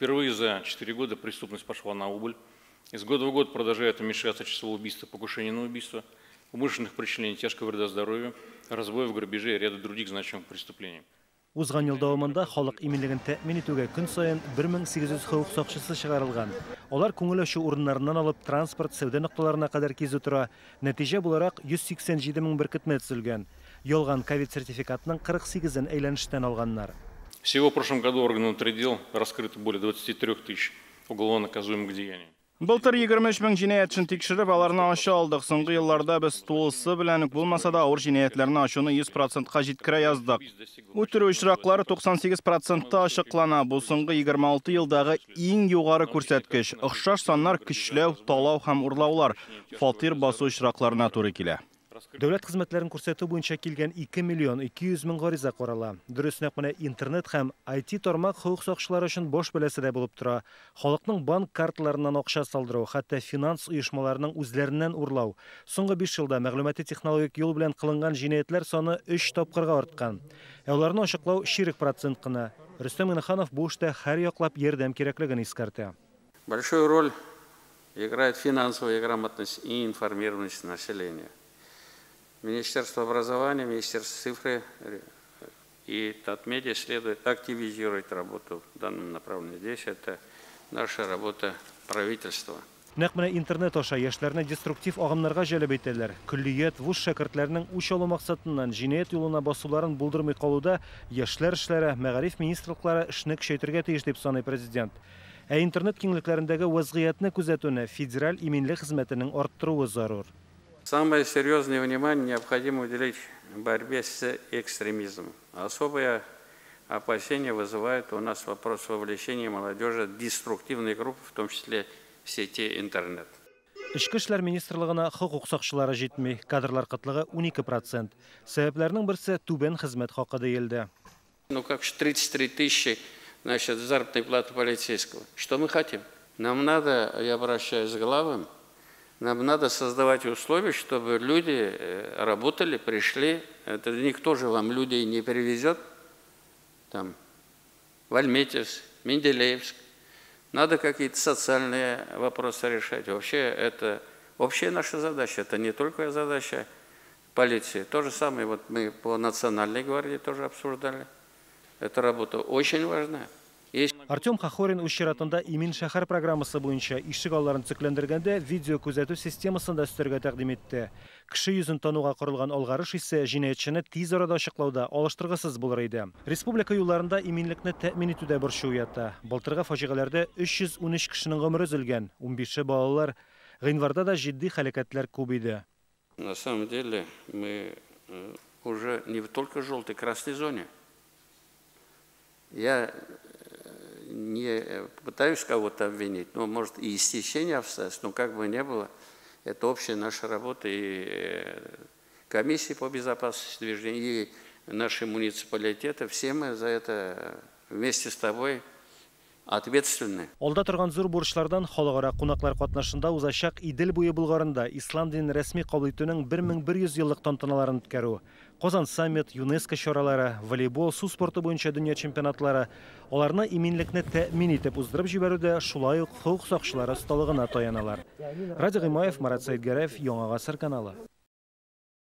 Впервые за 4 года преступность пошла на убыль. Из года в год продолжает уменьшаться число убийств и покушений на убийство, умышленных причинений тяжкого вреда здоровью, разбоев, грабежей и ряда других значимых преступлений. Узган ел дәвамында халык иминлеген тәэмин итүгә көн саен 1800 хокук сакчысы чыгарылган. Алар күңел ачу урыннарыннан алып транспорт, сәүдә нокталарына кадәр кизү тора. Нәтиҗә буларак 187 мең беркетмә төзелгән. Ялган ковид сертификатының 48-ен әйләнештән алганнар. Всего в прошлом году органы внутренних дел раскрыто более 23 тысяч уголовно наказуемых деяний. Былтыр 23 мең җинаять эшен тикшереп, аларны ача алдык. Соңгы елларда без тулысы белән үк булмаса да авыр җинаятьләрне ачуны 100%ка җиткерә яздык. Үтерү очраклары 98%та ачыклана. Бу соңгы 26 елдагы иң югары күрсәткеч. Охшаш саннар көчләү, талау һәм урлаулар, фатир басу очракларына туры килә. Дәүләт хезмәтләрен күрсәтү буенча килгән 2 миллион 200 мең гариза карала. Дөрес, нәкъ менә интернет һәм IT тармак хокук сакчылары өчен баш бәласе дә булып тора. Халыкның банк карталарыннан акча салдыру, хәтта финанс оешмаларының үзләреннән урлау. Соңгы 5 елда мәгълүмати технологик юл белән кылынган җинаятьләр саны 3 тапкырга арткан. Ә аларны ачыклау чирек процент кына. Рөстәм Миңнеханов бу эштә һәр яклап ярдәм кирәклеген искәртә. Большую роль играет финансовая грамотность и информированность населения. Министерство образования, Министерство цифры и Татмедиа следует активизировать работу в данном направлении. Здесь это наша работа правительства. Нәкъ менә интернет аша яшьләрне деструктив агымнарга җәлеп итәләр. Көллият, вуз шәкертләренең үч алу максатыннан җинаять юлына басуларын булдырмый калуда яшьләр эшләре, мәгариф министрлыклары эшне көчәйтергә тиеш дип саный президент. Ә интернет киңлекләрендәге вазгыятьне күзәтүне федераль иминлек хезмәтенең арттыруы зарур. Самое серьезное внимание необходимо уделить борьбе с экстремизмом. Особое опасение вызывает у нас вопрос вовлечения молодежи в деструктивные группы, в том числе в сети интернет. Эчке эшләр министрлыгына хокук сакчылары җитми. Кадрлар кытлыгы 12%. Сәбәпләрнең берсе түбән хезмәт хакы диелде. Ну как же 33 тысячи, значит, заработной платы полицейского. Что мы хотим? Нам надо, я обращаюсь к главам, нам надо создавать условия, чтобы люди работали, пришли. Это никто же вам людей не привезет. Там, в Альметьевск, Менделеевск. Надо какие-то социальные вопросы решать. Вообще это общая наша задача. Это не только задача полиции. То же самое вот мы по Национальной гвардии тоже обсуждали. Эта работа очень важна. Есть. Артем Хохорин үз чиратында Имин шәһәр программасы буенча ишек алларын төзекләндергәндә видео күзәтү системасын да өстәргә тәкъдим итте. Кеше йөзен тануга корылган алгарыш исә җинаятьчене тиз арада ачыклауда алыштыргысыз булыр иде. Республика юлларында иминлекне тәэмин итүдә борчу уята. Былтыргы фаҗигаләрдә 313 кешенең гомере өзелгән, 15-е балалар. Гыйнварда да җитди һәлакәтләр күп иде. На самом деле мы уже не только в желтой, красной зоне. Я не пытаюсь кого-то обвинить, но, может, и истечение обстоятельств, но как бы ни было, это общая наша работа и комиссии по безопасности движения, и наши муниципалитеты, все мы за это вместе с тобой ответственны. Алда торган зур бурычлардан халыкара кунаклар катнашында узачак Идел буе Болгарында ислам динен рәсми кабул итүнең 1100 еллык тантаналарын үткәрү. Казан саммит, ЮНЕСКО чаралары, волейбол, су спорты буенча дөнья чемпионатлары, аларны иминлекне тәэмин итеп уздырып җибәрүдә шулай ук хокук сакчылары осталыгына таяналар. Радий Гыймаев, Марат Сәйдгәрәев, Яңа Гасыр каналы.